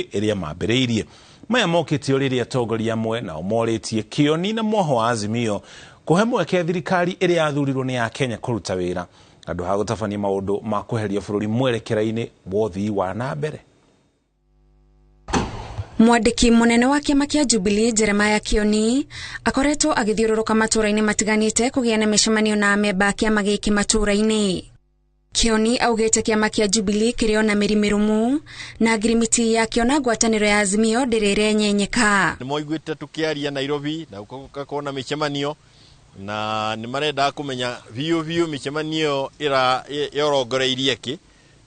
Ĩrĩa mambĩrĩirie maya mokĩte rĩrĩa atongoria amwe nao morĩtie Kioni na mwoho wa Azimio kũhe mweke thirikari ĩrĩa yathurirwo nĩ ya Kenya kũruta wĩra handũ ha gũtabania maũndũ ma kweheria bũrũri mwerekera-inĩ wa ũthii wa na mbere. Mwandĩki mũnene wa kĩama kĩa Jubilee Jeremiah Kioni akoretwo agĩthiũrũrũka matũũra-inĩ matiganĩte kũgĩa na mĩcemanio na amemba a kĩama gĩkĩ matũũra-inĩ. Kioni augĩte kĩama kĩa Jubilee kĩrĩ ona mĩri mĩrũmu na ngirimiti yakĩo na ngwatanĩro ya Azimio ndĩrĩ ĩrenyenyeka. Nĩ moiguĩte tũkĩaria Nairobi na gũgakorwo na mĩcemanio na nĩ marendaga kũmenya biũ biũ mĩcemanio ĩyo yorongoreirie kĩ,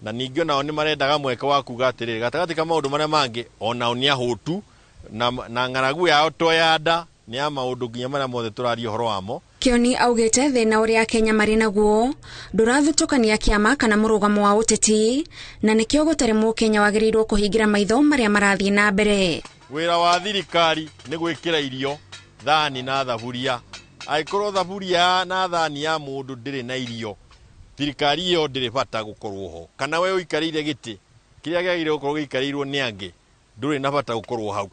na ningĩ onao nĩ marendaga mweke wa kuga atĩrĩrĩ gatagatĩ ka maũndũ marĩa mangĩ onao nĩ ahũtu na ng'aragu yao to ya nda nĩ ya maũndũ nginya marĩa mothe tũraria ũhoro wamo. Kioni augĩte thĩna ũrĩa Kenya marĩ naguo ndũrathutũkania kĩama kana mũrũgamo wa ũteti na nĩkĩo gũtarĩ mũkenya wagĩrĩirwo kũhingĩra maitho marĩa marathiĩ na mbere. Wĩra wa thirikari nĩ gwĩkĩra irio thani na thaburia. Angĩkorwo thaburia na thani ya mũndũ ndĩrĩ na irio, thirikari ĩyo ndĩrĩ bata gũkorwo ho. Kana we ũikarĩire gĩtĩ kĩrĩa kĩagĩrĩire gũkorwo gĩikarĩirwo nĩ angĩ, ndũrĩ na bata gũkorwo hau.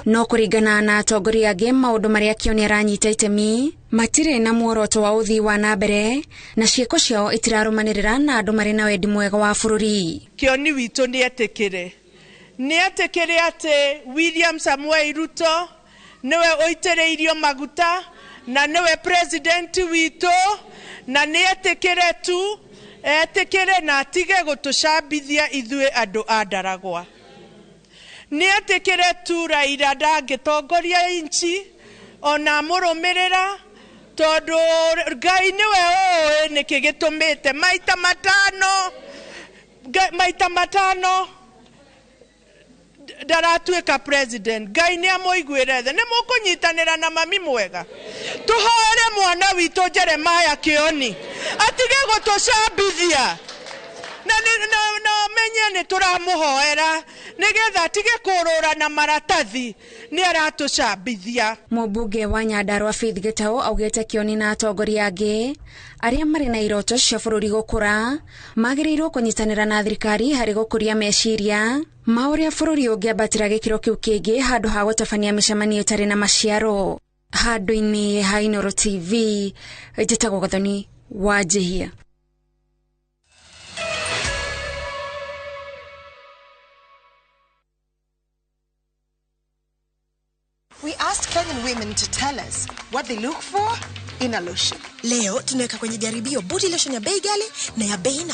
No kũringana na atongoria angĩ maũndũ marĩa Kioni aranyita itemi matirĩ na muoroto wa ũthii wa na mbere na ciĩko ciao itirarũmanĩrĩra na andũ marĩ na wendi mwega wa bũrũri. Kioni witũ nĩ etĩkĩre atĩ William Samoei Ruto nĩwe ũitĩrĩirio maguta na nĩwe president witũ, na nĩ etĩkĩre tu etĩkĩre na atige gũtũcambithia ithuĩ andũ a Ndaragwa. Nĩ etĩkĩre tu Raila ndangĩtongoria inchi ona mũrũmĩrĩra tondũ Ngai nĩwe ũĩ nĩkĩ gĩtũmĩte maita matano ndaratuĩka president. Ngai nĩ amũiguĩre tha. Nĩ mũkũnyitanĩra na mami mwega tũhoere mwana witũ Jeremiah Kioni atige gũtũcambithia na menye nĩ tũramũhoera nĩgetha atige kũrũra na maratathi nĩ aratũcambithia. Mũmbunge wa Nyandarua Faith Gitau augĩte Kioni na atongoria angĩ arĩa marĩ na iroto cia bũrũri gũkũra magĩrĩirwo kũnyitanĩra na thirikari harĩ gũkũria meciria ma ũrĩa bũrũri ũngĩambatĩra gĩkĩro kĩu kĩngĩ handũ ha gũtabania mĩcemanio ĩtarĩ na maciaro. Handũ-inĩ ha Inooro TV, njĩtagwo Gathoni wa Njihia. We asked Kenyan women to tell us what they look for in a lotion. Leo tunaweka kwenye jaribio body lotion ya bei ghali na ya bei nafuu.